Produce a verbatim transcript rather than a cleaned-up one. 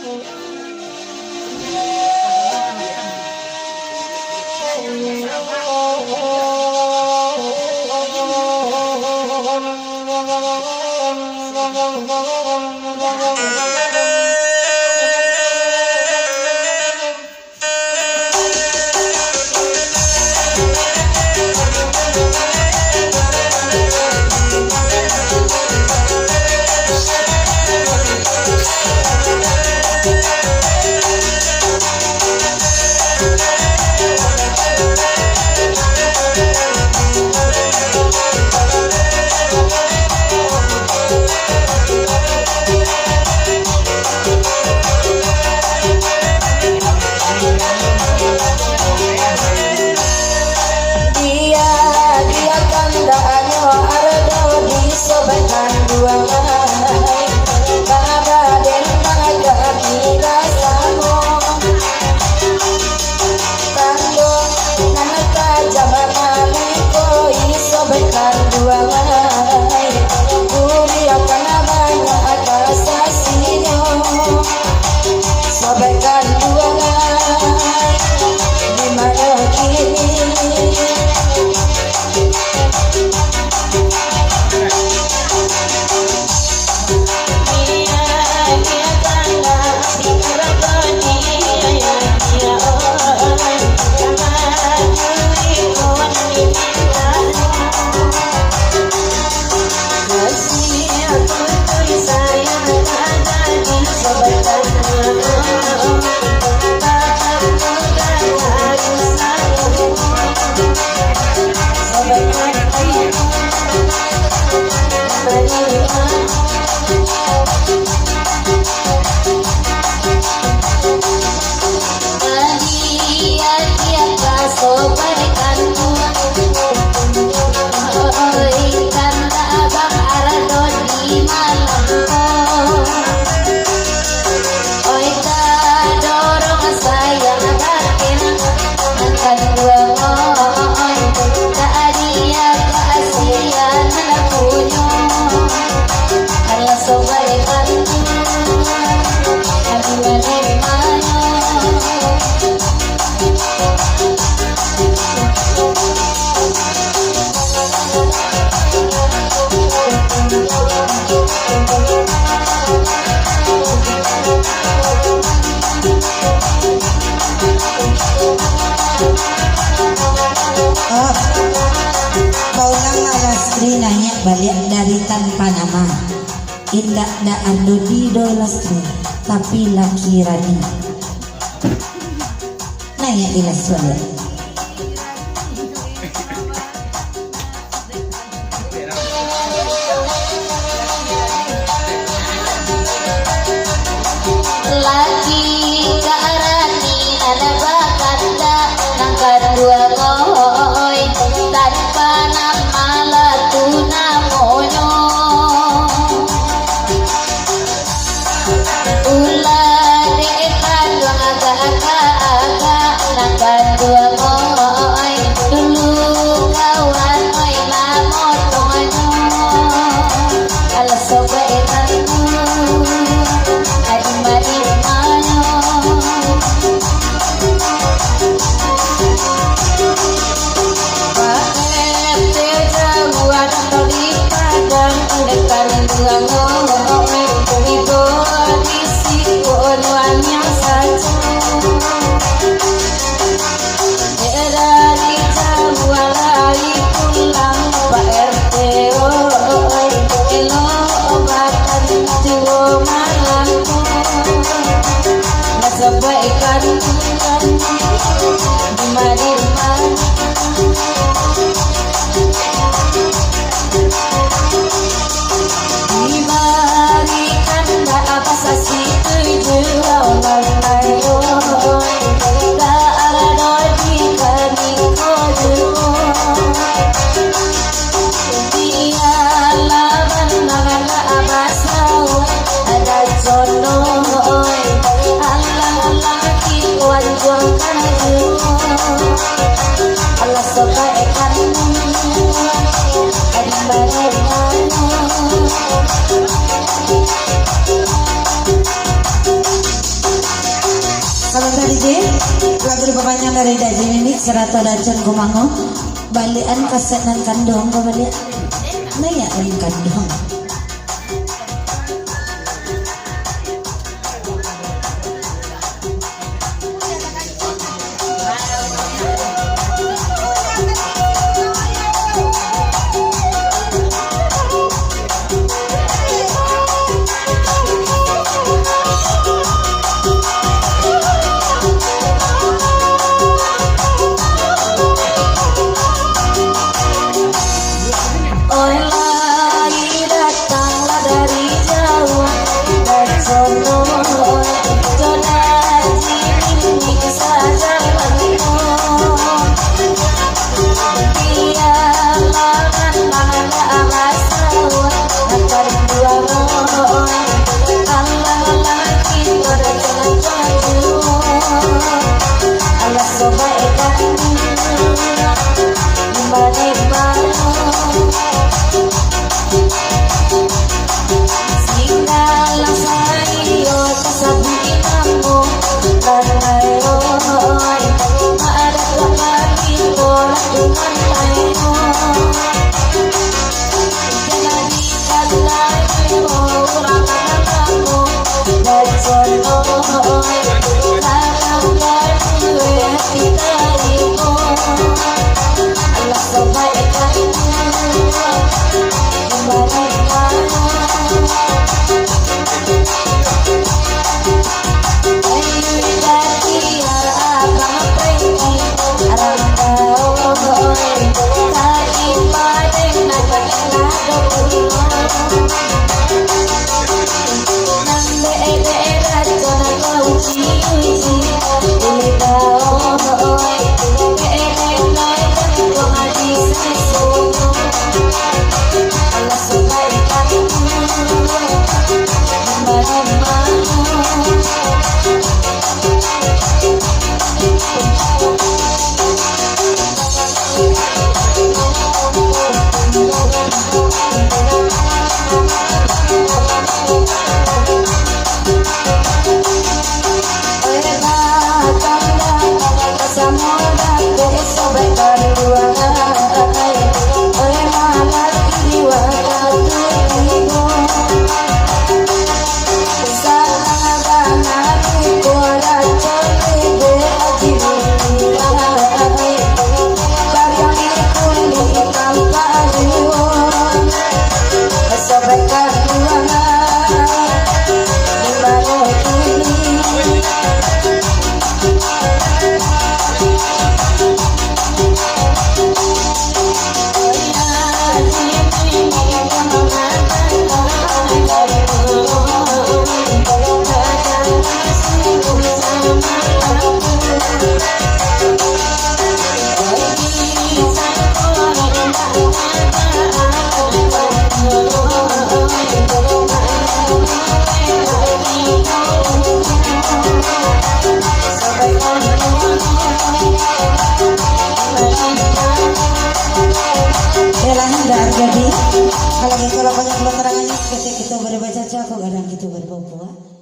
Dia, dia kandaknyo ardo disobekkan duo lai, ka baden mangagak kida samo. Tando nan tajam maliko isobekkan duo lai, kuliah ka banyak kasasinyo. Sobekkan duo lai, di mano kini? Oh, baulang lah Lastri naiak baliak dari tanpa nama. Indak da Ardo di do Lastri, tapi laki Rani. Naiak ilas baliak. Laki Kak Rani nan bakandak, nan kaduo ngoi, tanpa nama lah tu namonyo. Ulah dek kanduang agak-agak, nan kanduang oi, dulu kawan oi mamotongnyo. Alah sobat e tantu, adi-madi manyo. Pakai teh jauah atau di Padang, dek kanduang oi, ibo di siko nuan yang sajo. Dek dari jauah lai pun Dipapanjang dari Daji Minik sarato Dacun Kumango. Baliakan kaset nan kanduang ko baliak. Naiak nan kanduang. Oi, lai datanglah dari jauah, dari sono, oi, jo Daji Minik sajalan ko. Bialah nan ada rasa, nan karinduan, oi, alah-alah kito datang baju. Alah sobaik kami, mari baru. Singgalah sayo tasabuik namo, karano, oi, ada kembali orang dengan lain. Yalah, ndak jadi. Kalau gitu, lah banyak keterangannya. Seketik kita berbaca, aku kadang kita berbuat.